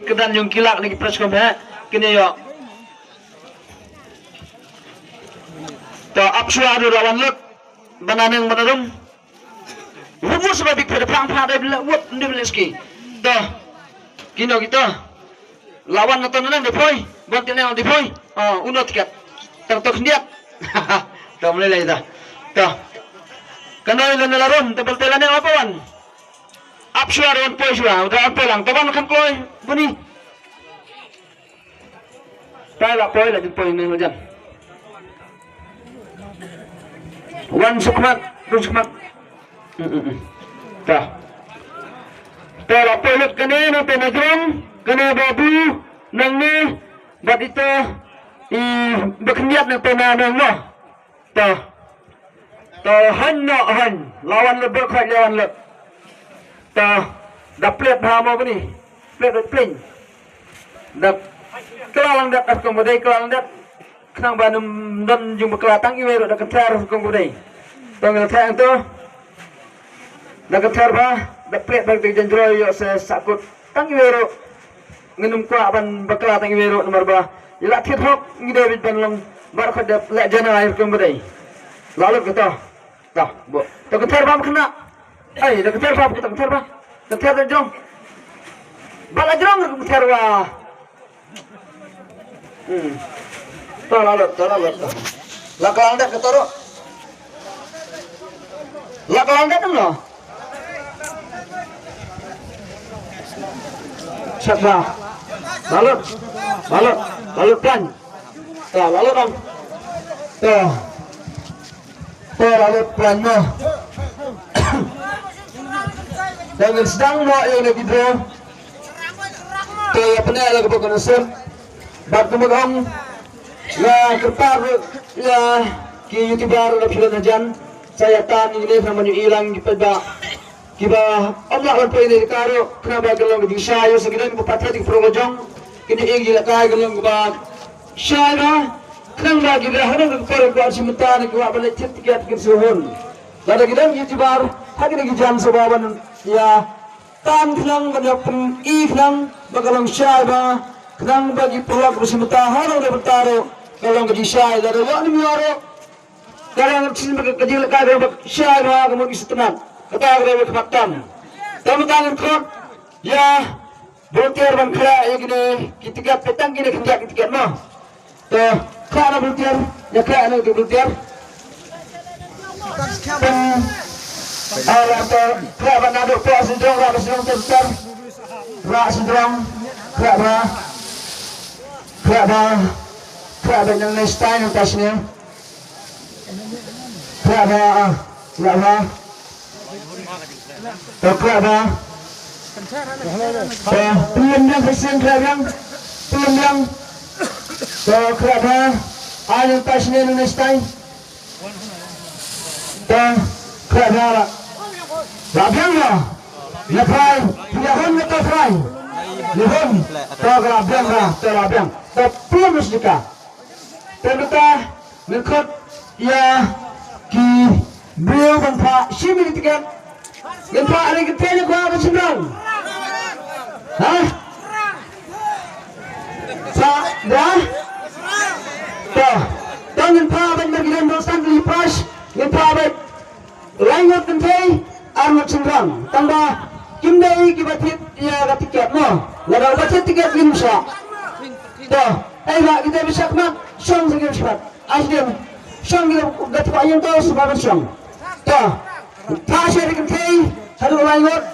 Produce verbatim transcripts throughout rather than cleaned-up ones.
Kyrdan jong ki lak na ki press conference kine ïoh. To ap shuwa ruh la wan lut. Bana neng bana rum. Wut wut saba bik pha phang pha dei bila wut ndi bila ski. To kino kito. La wan na to na nang dei poi. Ban ti nang dei poi. Oh, uno tiket. Tang to khyndiat. To mlei lai to. To. Kanoi la na la rum. To bal te la neng apa wan. Ap shuwa ruh wan poi shuwa. Uta ap poi lang. To ban kham kloi. Buni. Tai la poi la jin poi ne la jan. Wan sukmat, wan sukmat. Mm, mm, mm. Ta. Ta la poi lut kane na te na jrong, kane babu, nang ne, bat ito, i bakniat na te na nang mo. Ta. Ta han na han. Lawan le bek hai lawan le. Ta. Da plet bha mo bani. Plet plet pling. Da kela lang dat as kong badai kela lang dat. Khnang ba num don jung bakla tang iwei ro da kthar kong badai. Tong le thang to. Da kthar ba. Da plet ba te janjroi yo se sakut. Tang iwei ro. Nginum kwah ban bakla tang iwei ro namar ba ila thit hok ngi dei bit ban long bar kho dep la jana ai kum bedai. Lalu kita. Dah, bo. To kthar ba khna. Ai, da kthar ba, to kthar ba. Kthar da jong. Ba la jong kthar ba. Hmm. To lalu, to lalu. La kalang dak kata ro. La kalang dak no. Siap dah. Balut. Balut. Balut plan. Dah, balut dong. Dah. Dah, balut plan no. Jangan sedang no yang nak video. Dah, ya pernah lah kebuka nasib. Bad kumba ong nga kyrpad ïa ki YouTuber la phi la najan. Sa ïa tan ïa kine namar ngi ilang ki paidbah kiba ym lah ban poi ne ka ruh khnang ba ka long ka jingshai ïa sa ki don kiba patriotic pro ka jong kine ïa ki la kai ka long kaba shai ba khnang ba ki da hanang ka por ka shi mynta ne ki wah ban leit thied tiket ki suhun. Lada ki don YouTuber ha kine ki jan saba ban ïa Tan khnang ban ïa pyni khnang ba ka long shai ba khnang ba ki paralok ba shim bynta ha long da bynta ruh ka long ka jingshai lada ïoh nym ïoh ruh ka long ka jingshai ba ka mut ki sngewtynnat kata ka dei ka khmat tam. Tam tang khot ïa volunteer ban khleh ïa kine ki tiket, tang kine khyndiat ki tiket mo. To, khleh na volunteer, ïa khleh na volunteer. Pyn, ala to, khleh ba naduh pok sdang, rah sdang ter ter. Rah sdang, khleh ba, khleh ba, khleh ba nang next time nang tas ne. Khleh ba, ah, khleh ba. To khleh ba. To pynlem biang, pynlem biang, pynlem biang. To khleh ba. Ai nang tas ne nang next time. To khleh ba la. La biang ba. La phai. Phi la hun ne to phai. La hun. To la biang ba. To la biang. To pynlem biang. Te mynta ngan khot ïa ki briew ban phah shim ïa ki tiket. Ngan phah ïa ki tiket ïa ki ba shynrang. Ha? Sa da? To, to ngan phah ban markiran bostan li pas. Ngan phah ban Lai ngut kynthei, ar ngut shynrang. Tang ba kim dei kiba thied ïa ka tiket mo. Lada uba thied tiket ngim shah. To, ai ba kita ba shah khmat, shong sa ngim shah. Ai sdem, shong kita ba thied ïa to sba ban shong. To, phah sha kynthei haduh lai ngut.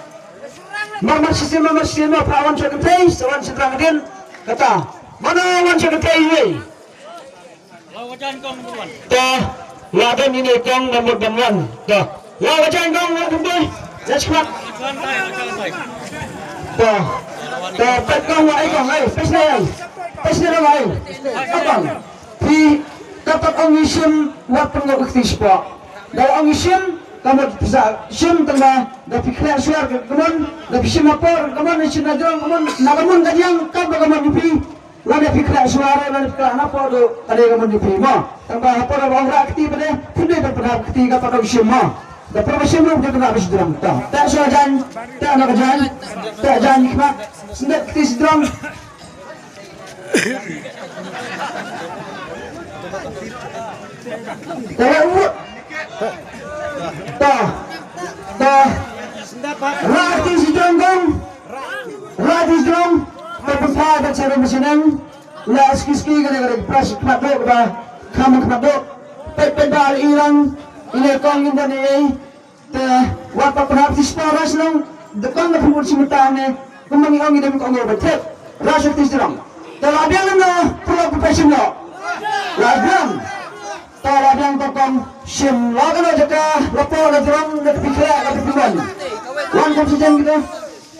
Mar mar shisien, mar mar shisien mo, phah wan sha kynthei, sa wan shynrang hadien. Kata, mano wan sha kynthei wei. To, la don ine i kong ba mut ban wan. To, la wa jaiñ kong wa kumtu. Let's clap. To, to, peit kong wa ai kong ai. Peit sne ai. Peit sne kong ai. Ai kong. Phi, kata ong i shim, wat pynngop i kti spot. Da ong i shim, ka mut pisa shim tang ba, da phi khleh shuar ka mon, da phi shim ha por ka mon, shim na jrong ka mon, na ka mon ka jiang, kaba ka mon ïa phi. Lada phi khleh shuwa ruh, lada phi khleh na por ruh, ka dei ka mon ïa phi mo. Tang ba ha por ba ong rah kti ba dei, phin dei ban pynhap kti ka pat ong shim mo. Ka por ba shim ruh ka kynrad ba shi jrong. To, teh shuwa jaiñ, teh na ka jaiñ, teh jaiñ khmat, sendep kti shi jrong. Teh u. To, to. Rah kti shi jrong kong. Rah kti shi jrong. To pynphai bad sharum shaneng. La ski ski ka dei ka dei ka pras khmat dok ba kham khmat dok. Peit peit ba i lang. Ine kong in da ne ei. Te wat pa pynhap ti spah rush long. De kong da phun shi mata ne. Kumba ngi ong i dem kong ba thet. Rush ti sirong. Te la biang na pura ku peit shim lo. La biang. Te la biang kong kong shim la ka na jaka la po la jrong la pi khleh la pi mon. Wan kum shi jeng kita.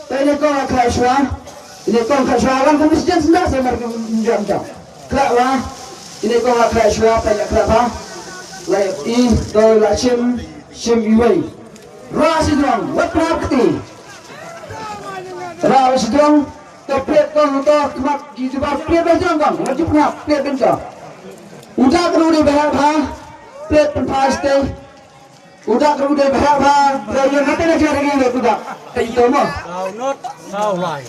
Te ine kong la khleh shwa. Ine kong khleh shwa wan kum shi jeng senda se mar kum jam jam. Khleh wa. Ine kong la khleh shwa pa ine khleh pa. La i to la shim shim iwei. Ra shi jrong wat pnap kti. Ra shi jrong. To pet kong to khmat ki jubar pet ba jrong kong. Wat ju pnap pet ben to. Uda kru de behar pha. Pet pen pha stay. Uda kru de behar pha. Ra yen hate na jare ngi uda. Te ito mo. Saw not, saw lai.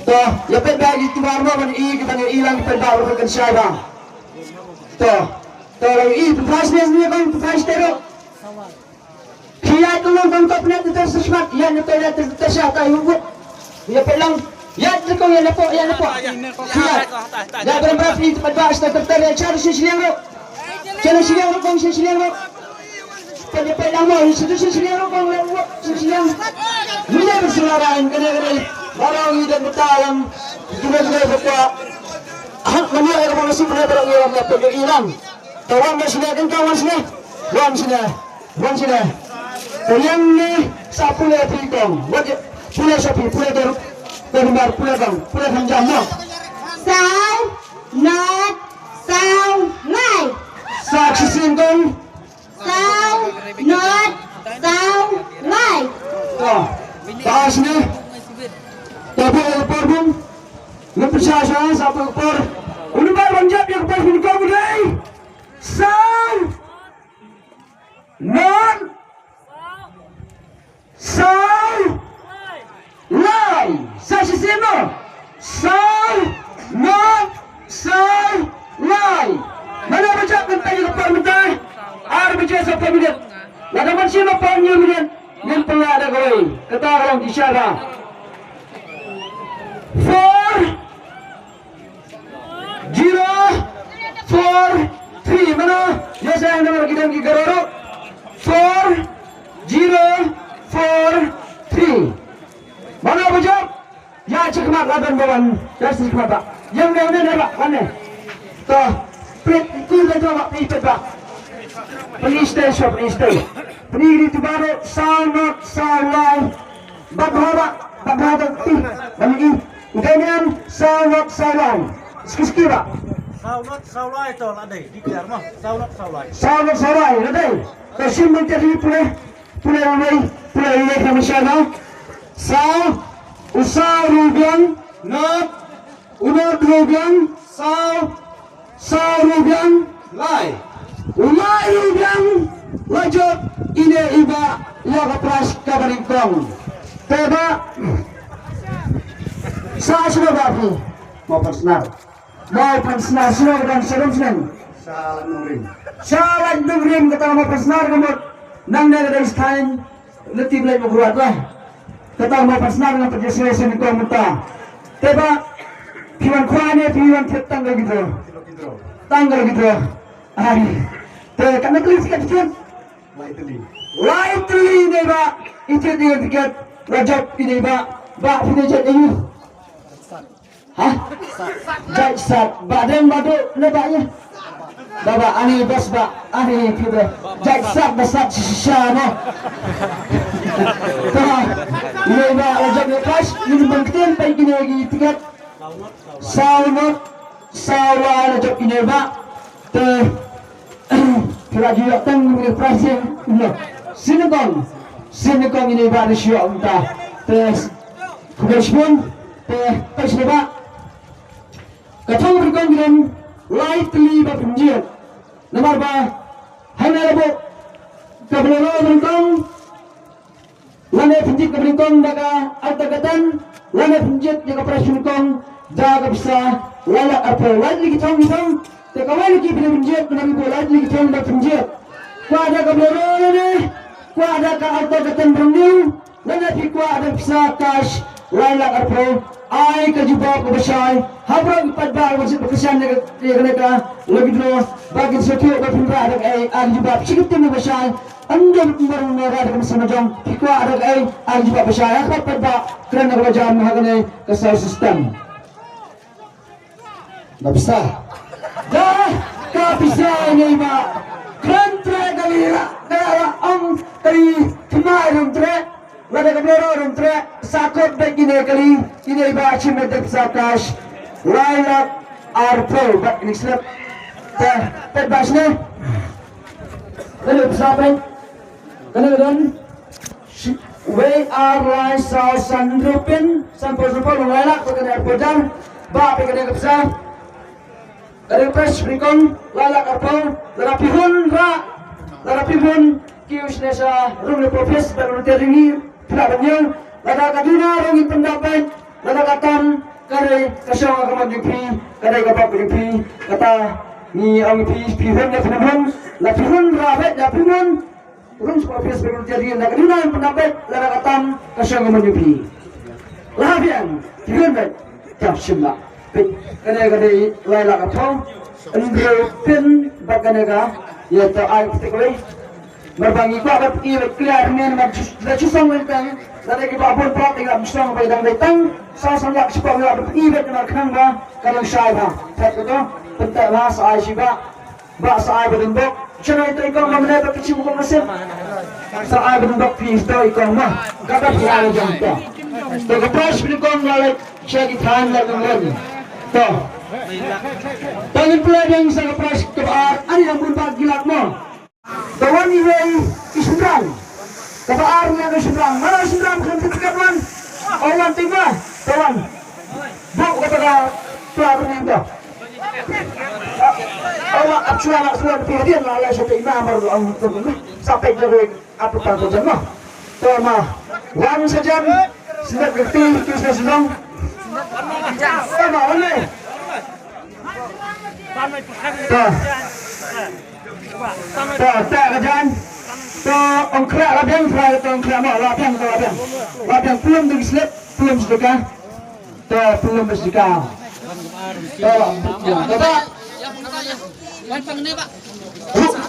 To, ya pet ba ki jubar mo ban i ki ban i lang pet ba ru kan shai ba. To, to ra i pen pha stay ni kong pen pha stay ro. Kiat tu long kong top net ter sesmat, ya ne toilet ter ter sha ta yu. Ya pelang, ya te kong ya lepo, ya lepo. Kiat. Ya berempat ni tempat bas ter ter ya char si siliang ro. Char siliang ro kong si siliang ro. Pada pelang mo, si tu si siliang ro kong le wo, si siliang. Mula bersuara kene kene. Barang ni dan betalam. Guna guna berkuat. Ah, mana ada masih pernah berang ya, ya, ya, hilang. Ka wan da shine, kan ka wan shine. Wan shine. Wan shine. Ka liang ne sa pule phi kong. Wat pule sha phi, pule dur. Dur mar, pule kong, pule kong jam mo. Saw, not, saw, lai. Sa shisien kong. Saw, not, saw, lai. To. Ta shine. Ta pule por bun. Ngi pynshai shai sa pule por. Uni bar ban jap ïa ka por bun kong dei. Saw. Not. Saw. Lai. Sa shisien mo. Saw. Not. Saw. Lai. Mano ba jop mynta ïa ka por mynta. Ar baje sa phew minit. Lada man sien ma phew minit. Ngin pynlait da kawei. Kata ka long ki shara. Four. Zero four three. Mano? Ïa sa ïa namar ki dang ki garo. Four zero four three. Mano ba jop? Ïa check mark la ban ba wan. Ïa check mark ba. Ïa ne ne ne ba wan ne. To. Pit ku le to ba pit ba. Please stay short, please stay. Please ri tu ba ro. Sound not sound line. Bad bha ba, bad bha ba ti, ba ni i. Utai ni an, saw not saw lai. Ski ski ba. Saw not saw lai to la dei, di klar mo. Saw not saw lai. Saw not saw lai, la dei. Ka shim ban teri pule, pule ulei, pule ulei ka misha ba. Saw, u saw ru biang, not, u not ru biang, saw, Saw rubiang lai. U lai rubiang la jop ine i Bah ïa ka prize ka ba nyngkong. Te Bah sa sngewbha phi. Mo Pansnar. Mo Pansnar sngewbha ban sngewbha sngewbha. Sa lad nongrim. Sa lad nongrim kata Mo Pansnar ka mut. Nangne ka dei sthaiñ. Lynti Blei Mawkyrwat lah. Kata Mo Pansnar nga pynjah sngewsih nyngkong mynta. Te Bah phi wan khwa ne phi wan thied tang ka gidro. Tang ka gidro. Ai. Te katno tylli tiket thied? Lai tylli. Lai tylli ne Bah. I thied ïa tiket. La jop ine Bah. Bah phi ne jait aïu? Ha? Jait sat ba deng ba duk ne ba ïa. Ba ba ani bas ba ani phi ba. Jait sat ba sat shisha no. Ta. Ine ba la jop ne pas ni bang ktien pa ine gi tiket. Saw not saw lai la jop ine ba. Te Kira ju ïoh tang ngi prasing ino. Sini kong. Sini kong ine ba ni shu ïoh mynta. Te khublei shibun. Te peit sini ba. Ka thong phi kong ngi don lai tylli ba pynjit. Namar ba hana la bok. Ka Bolero nyngkong, lane pynjied ka nyngkong da ka Alto K ten, lane pynjied ïa ka prize nyngkong da ka pisa lai lak arphew. Lait lagi thong, thong. Te kawei lagi pynjied, pynjied, pynjied, pynjied. Kwah da ka Bolero lane, kwah da ka Alto K ten brand new, lane phi kwah da pisa cash lai lak arphew. Ai ka jubab kaba shai ha baroh ki paidbah ba kyrshan ïa kane ka lucky draw, ba kin sngewthuh ba phin rah da kaei. Ai ka jubab shi kyntien kaba shai. Ym dei ban rah da ka mynsiem la jong. Phi kwah da kaei? Ai ka jubab ba shai ha ka paidbah. Kren da kaba jam ha kane ka sound system. Na pisa. Da ka pisa ïa i ma. Kren treh da i ra, da i ra ong ka i thymmai rum treh. Lada ka Bolero rum treh, sa kot bad kine kali, kine i ba shim da pisa cash lai lak arphew bad kine slip. Te, te ba shne. Kane pisa peit. Kane ka don. Shi-, wei ar lai saw san hynriew phin, sanphew sanphew long lai lak, kane arphew hajar. Ba peit kane ka pisa. Ka request nyngkong, lai lak arphew, lada phi hun rah, lada phi hun kiew shane sha room level office, bad volunteer jong ngi, phi lah ban ïoh, lada ka duna ruh ngi pyndap beit, lada ka tam, ka dei ka shong ka mon jong phi, ka dei ka bok jong phi, kata ngi ong phi, phi hun ne phi hun, la phi hun rah beit, la phi hun, Rung sha office ba rung jari na ka duna pyndap beit, lada ka tam ka shong ka mon jong phi. La biang, phi rung beit, ka shim la. Beit, kane ka dei lai lak arphew, hynriew phin bad kane ka, ïa to ai phi te kawei. Mar ba ngi kwah bad ngi bad clear ne, mar ju-, la ju song leng tang, lada ki ba bun prot ngi la ju song ba dang dei tang, sa song lak shi pok ngi la bad ngi bad mar khnang ba, ka dang shai ba. Phet ka to, pynteh ba, sa ai shi ba. Ba sa ai ba dang bok. Chano ito i kong ma mane ba kichi bok nasib. Sa ai ba dang bok pi ito i kong ma. Kata phi ai jong to. To ka prize phi kong la lek check i than la dang ren. To. To ngin pule dang sa ka prize ka ba ar. Ani ang bun ba gilak mo. To wan i wei i sumrang. Ka ba ar ni i sumrang. Mana i sumrang kan tiket wan. O wan tinggal. To wan. Bok kata ka pla ni to. Awa, ap chwa na suan pi hadian la la sa te imam baru ang tu. Sa peit jago ap tu tang tu jan ma. To ma. Wan sa jan. Sinak gerti tu sa sinong. To ma, wan le. To. To, to ka jan. To, ong kra la biang, kra to ong kra ma, la biang, la biang. La biang, pulum tu slip, pulum sedekah. To, pulum sedekah. To, to, to.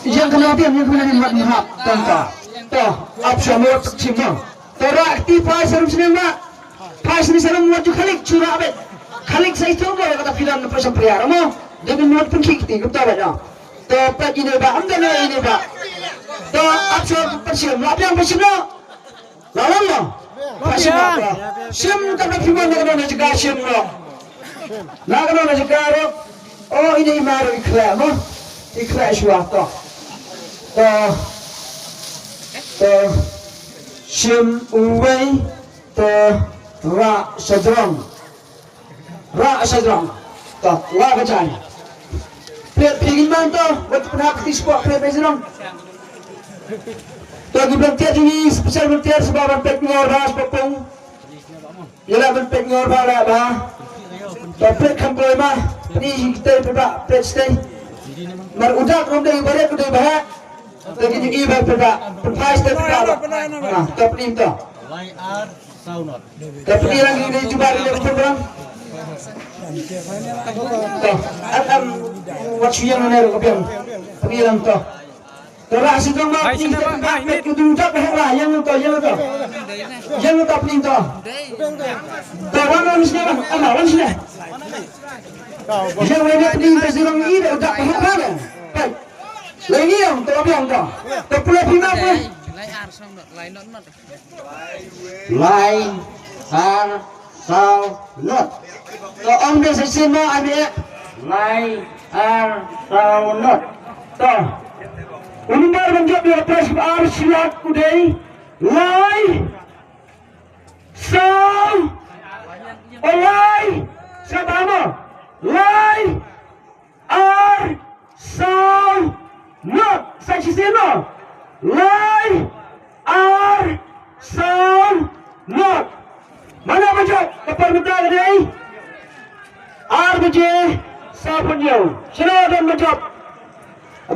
Yang kena dia, yang kena dia buat mahap. Tanta. To, ap shamut cima. To, rak ti pai sarum sini mak. Pai sini sarum buat ju khalik, chura bet. Khalik sai tu buat kata filan na pasang pria. Ramo, dia bin buat pun kik ti, kata bet. To, pat ini ba, am dana ini ba. To, ap shamut pun sini, mak yang pun sini. Lawan lo. Pashim lo. Shim ka ba phim na ka na jaka shim lo. Na ka na jaka ro. O ini i mar i khleh mo. I khleh shwa to. To. To. Shim uwei. To. Ra shajrong. Ra shajrong. To, la ka jai. Plet phi ngin man to, wat pynhap ti spot plet phi jrong. To ki volunteer jong ngi, special volunteer sba ban pet ngor ra sba pung. Ïa la ban pet ngor ba la ba. To plet kham kloi ma, pni hi kita pet ba, plet stay. Mar udak rom dei baret dei ba ha. To ki jong ngi ba pet ba, pynphai stay pet ba. Ha, to pni to. Ka pynïalang ïa ka jubab ïa ka pynïalang. To, am, am, wat shu ïeng ne ruh ka biang. Pynïalang to. To, rah sha jong ma, pynïalang to, pynïalang to, ïeng to, ïeng to. Ïeng to, pynïalang to. To, wan, wan sini, wan, am, wan sini. Ïeng ne pynïalang to, sini, wan, ïeng to, pynïalang to. Pynïalang to, biang to. To, pule, pynïalang, pule. Lai ar saw not. Lai ar saw not. To ong de sa sien mo ane. Lai ar saw not. To. U number ban jop ïa ka prize ar shilak u dei. Lai saw. O lai. Sa ba mo. Lai ar saw not. Sa shisien mo. Lai Baje saw phew hynñiew. Shuwa don ba jop.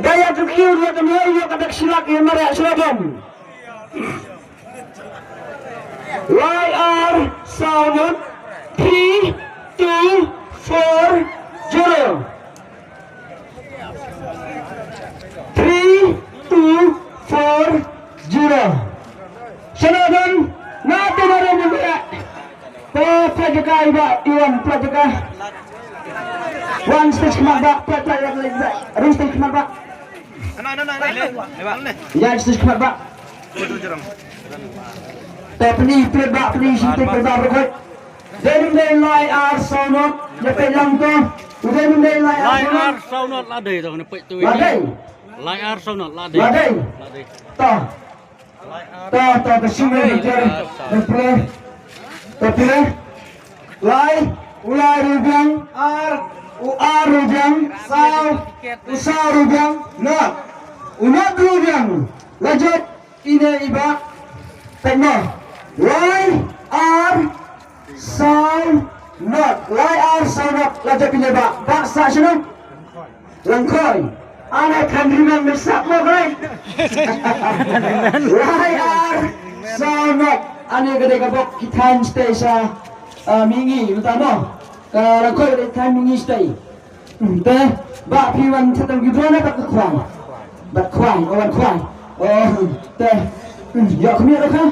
Ba ïa tu kiew ïa ka mei ïa ka dak shilak ïa mareh shuwa don. Lai ar saw not three two four zero. Three two four zero. Shuwa don na te na ren ba. Pla jaka iba iwan pla jaka. Wan stage khmat ba pla pla wan leh ba. Ring stage khmat ba. Ïa stage khmat ba. Te pynï pynï ba pynï shi te pynï ba berkoi. Dei num dei lai ar saw not ïa pynï lang to. Dei num dei lai ar saw not. Lai ar saw not la dei to ne pynï tu. La dei. Lai ar saw not la dei. La dei. La dei. To. Ta ta ka shim ne jar ne pule. Ta pule. Lai u lai rubiang ar u ar rubiang saw u saw rubiang not u not rubiang la jot ine iba. Tengno lai ar saw not lai ar saw not la jot ine ba ba sa shino. Langkhoi. Ane kan ringan mesak mo krai. Lai ar saw not. Ane ka dei ka bok ki than stay sa mingi utama. Ka langkhoi ka dei than mingi stay. Te ba phi wan chatang ki drone ba ka khwai. Ba khwai, o wan khwai. O te. Yo kami ada ka.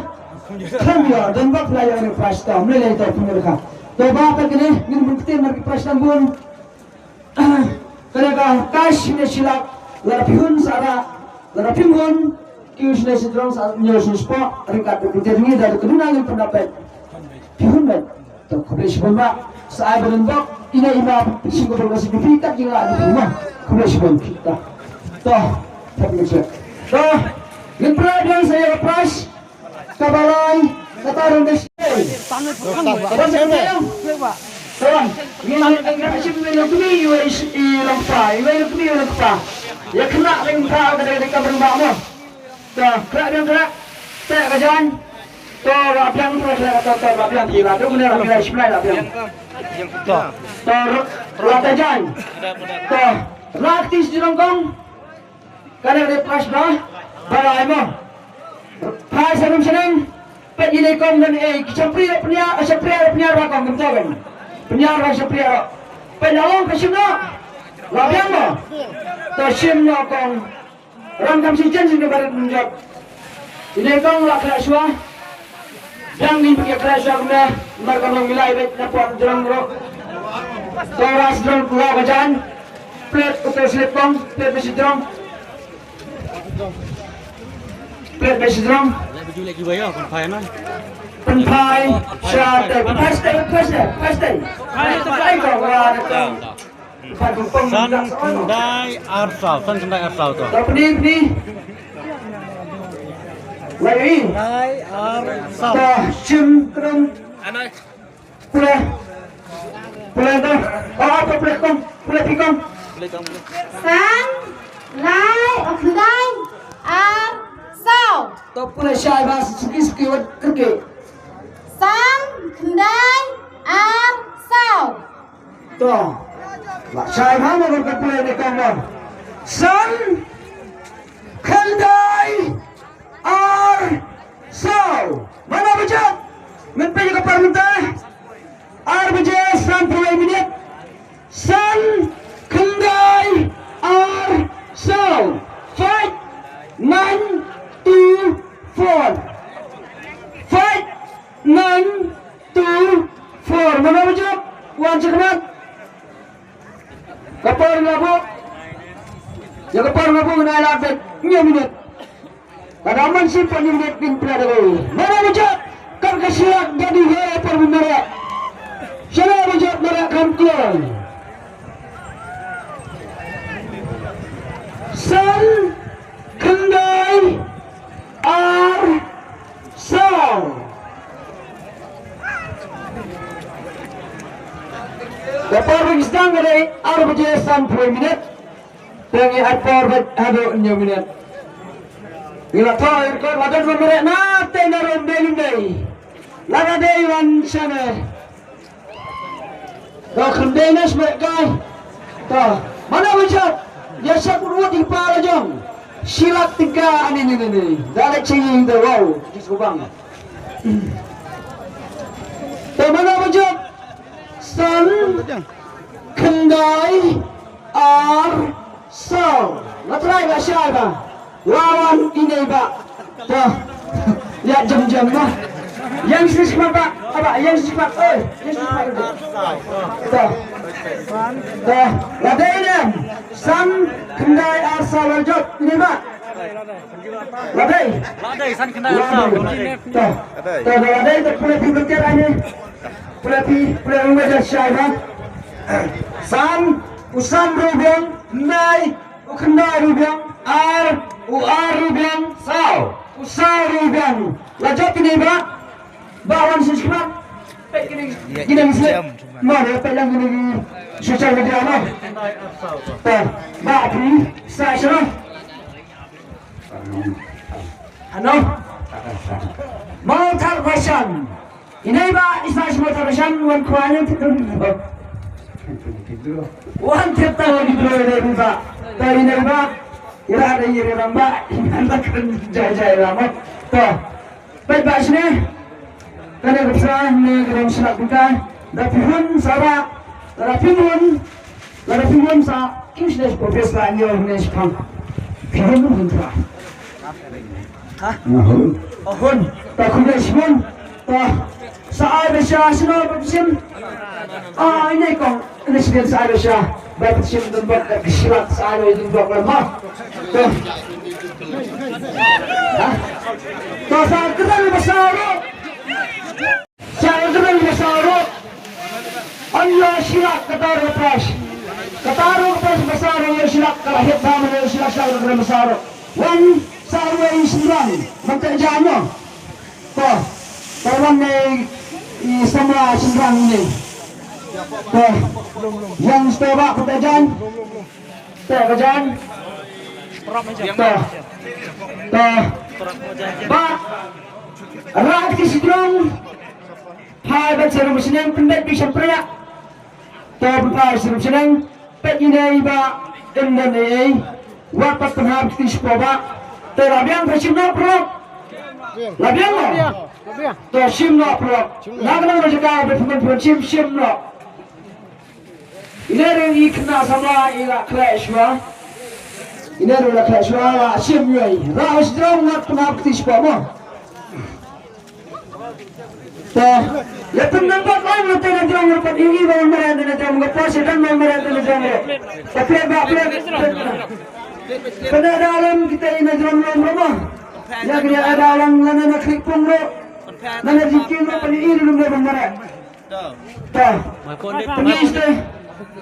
Kami yo dan ba phi yo ni price ta. Mele to kami ada ka. To ba ta kini ngin bukti mar ki price ta bun. Kane ka cash ne shilak la da phi hun sa ra la da phi hun ki us ne sidrong sa nyo su spo ringkat da phi ter ngi da ka duna ngi pun dapat phi hun ne. To khublei shibun ba sa ai ba bok ina ima shi ko ba si phi kat jing la di phi ma khublei shibun. To to ngin prai biang sa ya price. Ka balai ka tarung da shi. Ka ban da shi. Ka ban. Ni na ka kami shim ni na kami iwa i long pa iwa i long kami iwa long pa. Ya kena ring pa ka da ka ring ba mo. Ta kra dang kra. Ta ka jan. To ra biang to kra to to ra biang ki ra to ne ra biang shim lai ra biang. To ra ta jan. To ra ti shi long kong. Kane de pas ba ba ai mo. Pas anum seneng. Pet ine kong dan e ki champri pnia champri pnia ba kong kumto kan. Pnia ba champri. Pet na long ka shim no. La biang mo. To shim no kong. Ram kam si chen si ne barit menjot. Ine kong la kla shwa. Dang ni pake kra shwa kumne mar kam long milai bet na pon jrong ro. To ras jrong kula ka jan. Plet upe slip kong plet besi jrong. Plet besi jrong. Pynphai na. Pynphai sha te pynphai sha te pynphai sha te pynphai sha te. Pynphai kong wa te kong. San khyndai ar saw, san khyndai ar saw to. To pni pni. Lai. Khyndai ar saw. To shim krum. Pule. Pule to. Oh, to pule kong, pule phi kong. San lai khyndai ar saw. To pule shai ba suki suki wat kerke. San khyndai ar saw. To. Ba shai ba mo ka pule ne kong mo. San khyndai ar saw. Mano bajat? Min pe ka par mynta. Ar baje san pule minit. San khyndai ar saw. Five nine two four. Five nine two four. Mano bajat? Wan chakmat. Ka por nga bu. Ya ka por nga bu ngai la bet. Nyo minit. Kada man sim pa ni minit din pla da ko. Mara bajat kan ka siak dadi he par mara. Shala bajat mara kan kloi. San khyndai ar saw. Ka por ba ngi sdang ka dei ar baje san phew minit. Te ngi ai por bad haduh hynñiew minit. Ngi la thoh ïa record la don wan mareh na te na rum dei lim dei. Lada dei wan shane. Ka khyndain ne shmeh kai. Ka. Mano ba jop. Ïa shah kut wut ïa pa la jong. Shi lak tyngka ani ni ni ni. Da leh ching da wow. Jis kubang. Te mano ba jop. San. Khyndai. Ar. Saw. Nga trai nga shai ba. Lawan ine ba. Ta. Ïa jem jem ba. Ïa shi shi ba. Aba ïa shi ba. Oi, ïa shi ba. Ta. Ta. La dei ne. San khyndai ar saw la jop ine ba. La dei. La dei san khyndai ar saw. Ta. Ta la dei ta pule phi berker ani. Pule phi, pule phi wajah shai ba. San, u san ruh biang, nai, u khyndai ruh biang, ar, u ar ruh biang, saw, u saw ruh biang. La jop ine ba, ba wan shisha. Peit kine, kine mesti. Ma, peit lang kine di social media ma. Te, ba phi, sa shisha. Ano? Mawthadraishan. Ine ba isa shi Mawthadraishan wan khwa ne ti tu. Wan ti ta wan ti tu ne ba. Ta ine ba. Ira da ire ram ba. Ina da kan jai jai ram ba. Ta. Peit ba shine. Kane ka pisa ne ka ram shlak buka. Da pihun sara. Da pihun. Lada phi mon sa, kim shne shi professor ngi ong ne shi pang. Phi mon hun tra. Ha? Hun. Oh, hun. Ta khun ne shi mon. Ta sa ai ba sha shino ba shim. Ah, ine kong, ine shi sa ai ba sha. Ba shim dun ba ka shlak sa ai dun ba ma. Ta. Ha? Ta sa kra ba sa ro. Sa kren ba sa ro. An ïa shilak kata ro pras. Kata ro pras ba sa ro ïa shilak ka la het ba man ïa shilak sa ro kren ba sa ro. Wan sa ro ïa shilak. Man ta jano. To. To wan ne i sama shilak ne. To. Yang sto ba kata jan. Te ka jan. Te. Te. Ba. Rat ki sidrong. Phai ban serum seneng pendek di semprea. Te phai serum seneng. Pet ine ba. Ende ne. Wat pat penhap ki sepo ba. Te la biang ka shim no prok. La biang no. Te shim no prok. Na ka nang jaka ba pun pun shim shim no. Ine ruh i khynnah samla i la khleh shuwa. Ine ruh la khleh shuwa la shim ïohi. Ra u sdrong ngat pynhap kti shuwa mo. Te, ïa pynbeit pat lang na te na jrong ruh pat ïohi ba meret na jrong ruh pat sdang ba meret na jrong ruh. Te plet ba plet. Pynda da alam kita ina jrong ruh ruh mo. Ïa kri ada alam lana na klik pung ruh. Lana jikin ruh pynïohi ruh ruh ba meret. Ta. Pynïoh te.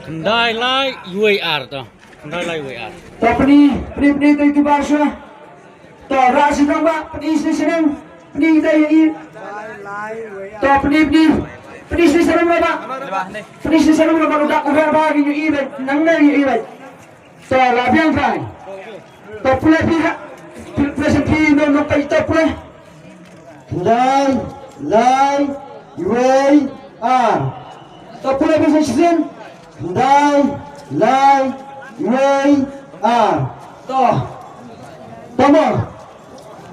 Khyndai lai wei ar ta. Khyndai lai wei ar. Ta pynïoh, pynïoh, pynïoh te tu ba sha. Ta ra sdang ba, pynïoh sdang sdang. Pynïoh te ïa i. Ta pynïoh, pynïoh. Pynïoh sdang sdang ba. Pynïoh sdang sdang ba, dak u ba ba ïa i ba. Nang ne ïa i ba. Te la biang kai. Te pule phi ha. Pule shen phi no no kai te pule. Khyndai, lai, wei, ar. Te pule phi shen shen. Khyndai, lai, wei, ar. Te. Te mo.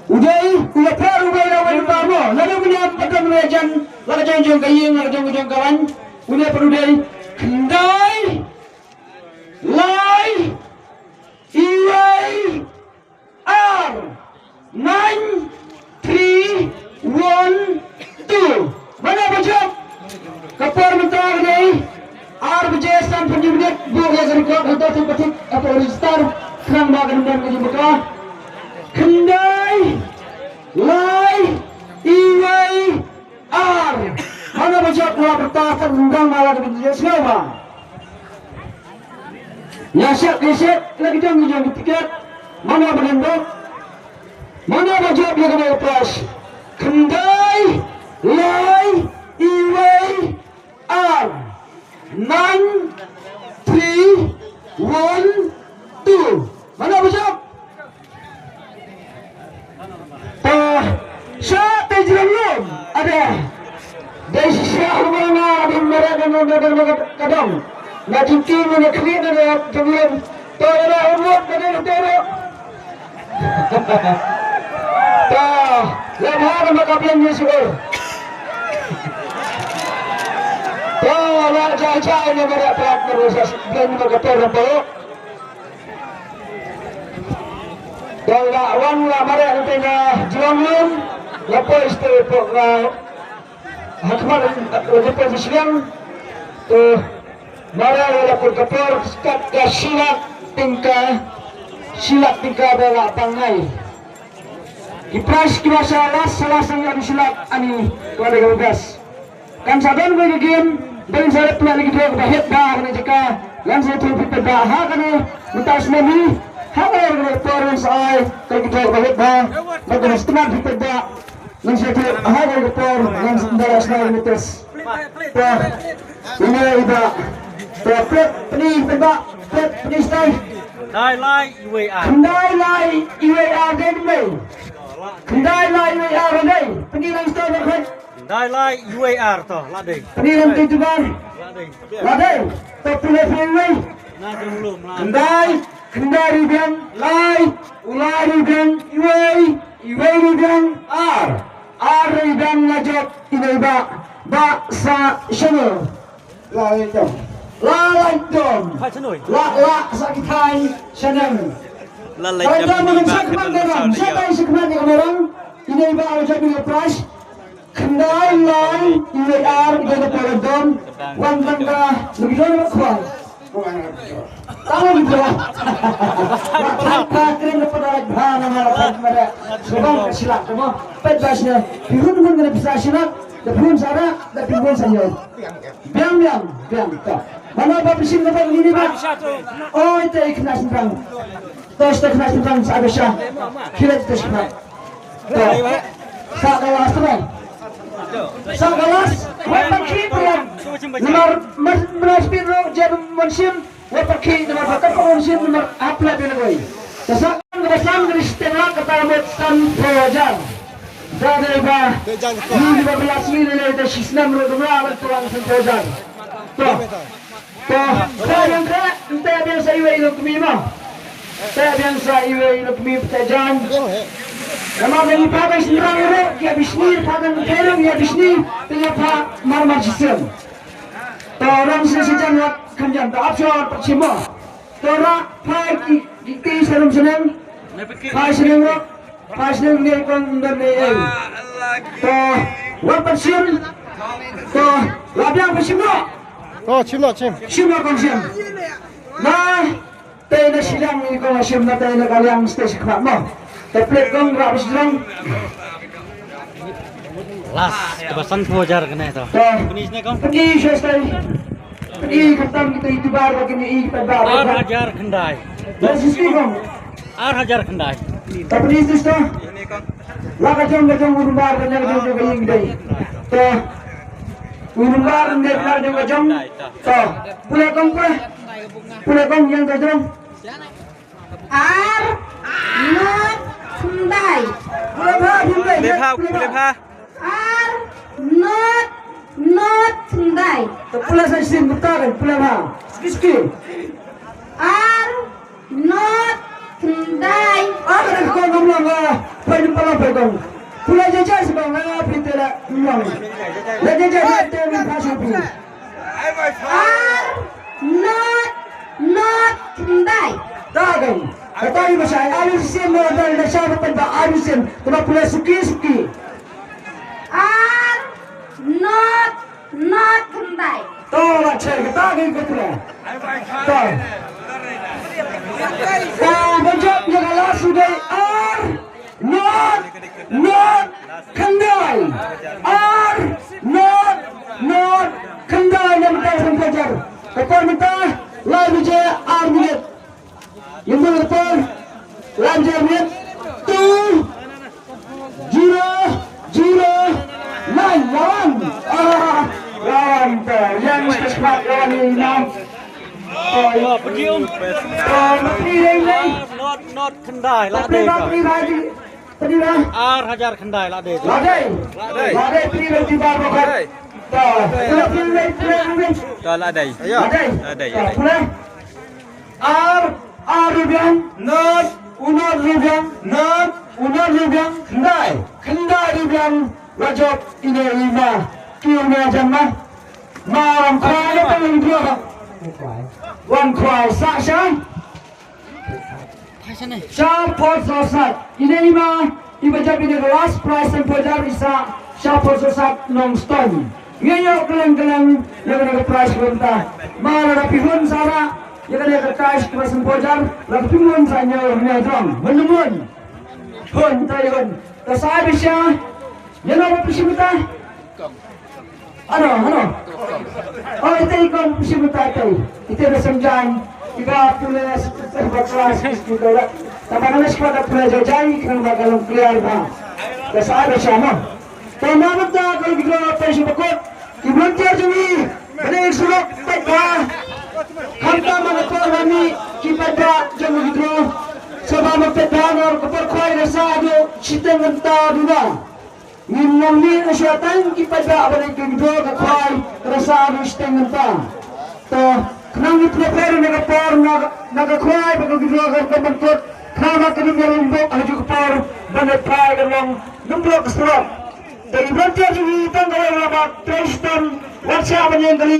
U dei, u la pher u dei la wan ba mo. La dei u ne am patam le jan. La ka jong jong ka ïing, la ka jong jong ka wan. U ne pher u dei. Khyndai. Lai, iwei, ar, nine, three, one, two. Mano ba jop? Ka por mynta ka dei ar baje sanphew minit, buh ïa ka record, hangto te pathik, hapoh register, khnang ba ka number ka jingmyntoi. Khyndai, lai, iwei, ar. Mano ba jop, la pyrta, ka dang ma la ka bynta sngewbha. Ïa shet, ïa shet, la ki jong, ki jong ki tiket. Mano ba dang dok? Mano ba jop ïa kane ka prize? Khyndai, lai, iwei, ar, nine, three, one, two. Mano ba jop? Ta, sha te jrong lum, ada. Dei sha huma nga, ada mara, ada mara, ada mara, Dong. Na jingkiew na khlieh na jingkiew. To ïa la umut na dei na dei. To la bha na ma ka bleng ni sukur. To la jai jai na ma da prak na rusa bleng ma ka tor na pok. To la wan la ma da na tengah jlong lum. La poi stay pok la. Hakmat la jepang shisliang. To mara la kul kapor skat ka shilak tingka shilak tingka ba la pangai. Ki prize ki ba sha las sha las ngi adu shilak ani kwala ka gas. Kan sa don ka game don sa rep na ki dok ba het ba ha kane jaka. Lan sa tu pit ba ha kane mynta snem ni ha kane ka por sa ai ka ki dok ba het ba ba ka stem pit ba. Ngan sa tu ha ka por ngan sa tu ha ka por. Ine i ba. Pet pni pet ba pet pni stai. Khyndai lai iwei ar. Khyndai lai iwei ar dei mei. Khyndai lai iwei ar dei. Pni ngan stai ba khat. Khyndai lai iwei ar to la dei. Pni ngan tu tu ba. La dei. La dei. To pule pule iwei. Khyndai, khyndai ri biang lai, u lai ri biang iwei, iwei ri biang ar, ar ri biang la jop ine i ba, ba sa shano. La lai dom. La lai dom. La la sa ki thai shaneng. La lai dom ni ba ka dom sa lai. Sa tai sa kman ni orang. Ine i ba la jop ine prize. Khyndai lai iwei ar ïa ka por dom wan tang ka lugilon ba khwan. Tang lugilon. Ka kren da pada bha na mara pat mara. Sebab ka silak ka mo. Pet ba sne. Pihun hun kena bisa silak. Da pihun sara da pihun sanyo. Biang biang biang ta. Mana ba pisin ka ba ni ba. Oi te ikhnas nang. Tos te ikhnas nang sa ada sha. Kilat te sha. Sa ka last, sa ka last. Wat pyrkhat pyrkhat. Namar, namar speed road jam monsim. Wat pyrkhat namar, wat pyrkhat monsim namar, apla bin goi. Sa ka last, ka last ka last ka last. Da dei ba. Ni ba belas ni le da shisnem road namar, alat tuan san pojar. To. To, sa ïa ka, nte biang sa iwei ïa ka kmie ma. Nte biang sa iwei ïa ka kmie pynte jan. Namar ngi pat ba sngewthuh ïa ka bishni, pat ba ngi therung ïa bishni, te ïa pat mar mar shisien. To, rang shisien jan wat kham jan, to, apsor pat shim ma. To, ra, phai ki, ki, ki, sarum shneng. Phai shneng ro. Phai shneng ne kong dan ne ei. To, wat pat shim. To, la biang pat shim ro. To, shim lo, shim. Shim lo kong shim. Na, te na shiliang ni kong shim na te na ka liang stage khmat mo. Te plek kong rap shiliang. Last, te ba san phew hajar kane to. To. Pynïaid ne kong? Pynïaid stage. Pynïaid khamtam kita itubar ba kini i kita ba. Ar hajar khyndai. Ba sisi kong. Ar hajar khyndai. To pynïaid stage to. La ka jong ka jong u number ka jong ka jong ka ïing dei. To. U number ne la jong ka jong. To. Pule kong pule. Pule kong ïa ka jong. Ar not khyndai. Pule bha, pule bha, pule bha. Ar not not khyndai. To pule sa shisien bynta kan pule bha. Siki siki. Ar not khyndai. Ar kong ngam long, ah, poi nym pala poi kong. Pule jeje si kong, ah, phi te la long. La jeje phi te nym pha shu phi. Ar not not khyndai. Ta kong. Kata i ba shai aru sien mo dal da sha ba pen ba aru sien. Kaba pule suki suki. Ar not not khyndai. To la cher kata ki ko pule. To. To ba jop ïa ka la sudai ar. Not, not, khyndai. Ar, not, not, khyndai na mynta san phajar. Ka por mynta lai baje ar minit. Ïa mynta ka por lai baje ar minit. Two, zero, zero, nine. Lawan. Ah, lawan te. Yang sesmat lawan ni nam. Oh, ya, pedium. Oh, pedium. Not, not, khyndai, la dei. Pedium, pedium. Pynïaid. Ar hajar khyndai la dei. La dei. La dei. La dei, pynïaid lem ki bar bakhat. To, pule, pule, pule, pule. To, la dei. La dei. La dei, la dei. To, pule. Ar, ar rubiang, not, u not rubiang, not, u not rubiang, khyndai. Khyndai rubiang, la jop ine i ma. Ki u ne jan ma. Ma wan khwai, la pang wan khwai. Wan khwai, sa sha. Sha Port Sorsat. Ine i ma, i ba jop ine ka last prize san phew hajar i sah sha Port Sorsat Nongstoiñ. Ngi ïoh kylleng kylleng ïa kane ka prize ka bynta. Ma lada phi hun sa rah ïa kane ka prize kaba san phew hajar, lada phi hun sa ñiew hynñiew drom. Hun, hun. Hun, tai hun. Ka sa ai bishar. Ïa no ba phi shim ta? Ano, ano. Oh, ite i kong phi shim ta ite. Ite da sem jaiñ. Ite pule ba klas ki da. Tama na skwad da pule jaiñ ki nang ba ka long clear ba. Da sa da sa ma. Tama ba ta ka gidro pa shi ba kot. Ki volunteer jong ngi. Bane surok pet ba. Khamtam ma ka por ba ngi ki pet ba jong ngi gidro. Saba ma pet ba nor ka por khwai da sa do shiteng ngan ta du ba. Ngin nang mih na shuwa tang ki paidbah ba dei ki gidro ka khwai ka rasa ruh shiteng mynta. To, khnang ngi pynïaid na ka por na, na ka khwai bad ka gidro ka, ka ban kut. Khnang ba ka nim ïalum bok ha kajuh ka por ban ïaid phai ka long nymblok ka surok. Te i volunteer jong ngi tang kawei la mat trei shitom wat shah ban ïeng kali.